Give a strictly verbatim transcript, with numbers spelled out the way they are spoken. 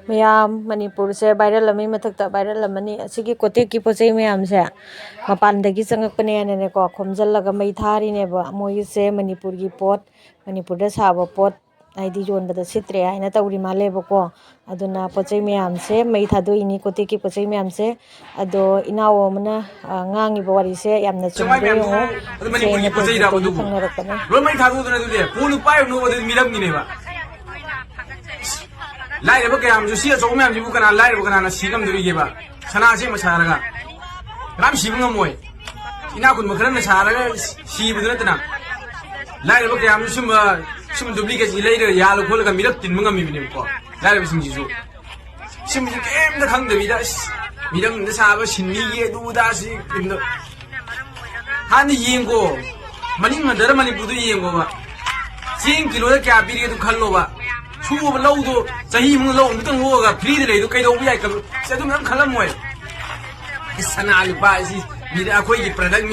ꯃꯌꯥꯝ, ꯃꯅꯤꯄꯨꯔꯁꯦ ꯚꯥꯏꯔꯦꯜ ꯑꯃꯒꯤ ꯃꯊꯛꯇ ꯚꯥꯏꯔꯦꯜ ꯑꯃꯅꯤ꯫ ꯑꯁꯤꯒꯤ ꯀꯣꯇꯦꯛꯀꯤ ꯄꯣꯠ ꯆꯩ ꯃꯌꯥꯝꯁꯦ ꯃꯄꯥꯟꯗꯒꯤ ꯆꯪꯉꯛꯄꯅꯦꯅꯅꯦꯀꯣ, ꯈꯣꯝꯖꯤꯜꯂꯒ ꯃꯩ ꯊꯥꯔꯤꯅꯦꯕ꯫ ꯃꯣꯏꯒꯤꯁꯦ ꯃꯅꯤꯄꯨꯔꯒꯤ ꯄꯣꯠ, ꯃꯅꯤꯄꯨꯔꯗ ꯁꯥꯕ ꯄꯣꯠ, ꯍꯥꯏꯗꯤ ꯌꯣꯟꯕꯗ ꯁꯤꯠꯇ꯭ꯔꯦ ꯍꯥꯏꯅ ꯇꯧꯔꯤ ꯃꯥꯜꯂꯦꯕꯀꯣ꯫ ꯑꯗꯨꯅ ꯄꯣꯠ ꯆꯩ ꯃꯌꯥꯝꯁꯦ ꯃꯩ ꯊꯥꯗꯣꯛꯏꯅꯤ, ꯀꯣꯇꯦꯛꯀꯤ ꯄꯣꯠ ꯆꯩ ꯃꯌꯥꯝꯁꯦ꯫ ꯑꯗꯣ ꯏꯅꯥꯎ ꯑꯃꯅ, ꯑ, ꯉꯥꯡꯉꯤꯕ ꯋꯥꯔꯤꯁꯦ ꯌꯥꯝꯅ ꯆꯨꯝꯕ꯭ꯔꯥ ꯌꯦꯡꯉꯣ꯫ ꯑꯗꯨ ꯃꯅꯤꯄꯨꯔꯒꯤ ꯄꯣꯠ ꯆꯩꯗ ꯐꯪꯅꯔꯛꯄꯅꯦ꯫ ꯂꯣꯏ ꯃꯩ ꯊꯥꯗꯣꯛꯇꯅ ꯑꯗꯨꯗꯤ ꯀꯣꯟꯗꯨ ꯄꯥꯏꯔꯨꯅꯨ, ꯑꯗꯨꯗꯤ ꯃꯤꯔꯝꯒꯤꯅꯦꯕ꯫ ꯂꯥꯏꯔꯕ ꯀꯌꯥ ꯑꯃꯁꯨ, ꯁꯤ ꯑꯆꯧꯕ ꯃꯌꯥꯝꯁꯤꯕꯨ ꯀꯅꯥ, ꯂꯥꯏꯔꯕ ꯀꯅꯥꯅ ꯁꯤ ꯉꯝꯗꯣꯔꯤꯒꯦꯕ? ꯁꯅꯥ ꯑꯁꯦꯡꯕ ꯁꯥꯔꯒ ꯀꯅꯥꯝ ꯁꯤꯕ ꯉꯝꯃꯣꯏ꯫ ꯏꯅꯥꯛ ꯈꯨꯟꯕ ꯈꯔꯅ ꯁꯥꯔꯒ ꯁꯤꯕꯗꯨ ꯅꯠꯇꯅ, ꯂꯥꯏꯔꯕ ꯀꯌꯥ ꯑꯃꯁꯨ ꯁꯨꯝꯕ, ꯁꯨꯝ duplicate ꯁꯤ ꯂꯩꯔꯒ ꯌꯥꯜꯂ ꯈꯣꯠꯂꯒ ꯃꯤꯔꯛ ꯇꯤꯟꯕ ꯉꯝꯃꯤꯕꯅꯦꯕꯀꯣ, ꯂꯥꯏꯔꯕꯁꯤꯡꯁꯤꯁꯨ꯫ ꯁꯤꯒꯨꯝꯕꯁꯤ ꯀꯩꯝꯇ ꯈꯪꯗꯕꯤꯗ, ꯑꯁ, ꯃꯤꯔꯝꯗ ꯁꯥꯕ ꯁꯤꯟꯃꯤꯒꯤ ꯑꯗꯨ ꯑꯗꯥ ꯁꯤ ꯀꯩꯝꯇ꯫ ꯍꯥꯟꯅ ꯌꯦꯡꯀꯣ, ꯃꯅꯤꯡ ꯍꯟꯊꯔ ꯃꯅꯤꯄꯨꯔꯗ ꯌꯦꯡꯉꯣꯕ꯫ ꯆꯦꯡ ꯀꯤꯂꯣꯗ ꯀꯌꯥ ꯄꯤꯔꯤꯒꯦ ꯑꯗꯨ ꯈꯜꯂꯣꯕ꯫ ꯁꯨꯕ ꯂꯧꯗꯣ ꯆꯍꯤ ꯑꯃꯗ ꯂꯧ ꯑꯃꯨꯛꯇꯪ ꯂꯣꯛꯑꯒ free ꯗ ꯂꯩꯗꯣ ꯀꯩꯗꯧꯕ ꯌꯥꯏ? ꯀꯩꯗꯧ-, ꯑꯁ, ꯑꯗꯨ ꯃꯌꯥꯝ ꯈꯜꯂꯝꯃꯣꯏ꯫ ꯁꯅꯥ ꯂꯨꯄꯥ ꯑꯁꯤ ꯃꯤꯗ ꯑꯩꯈꯣꯏꯒꯤ product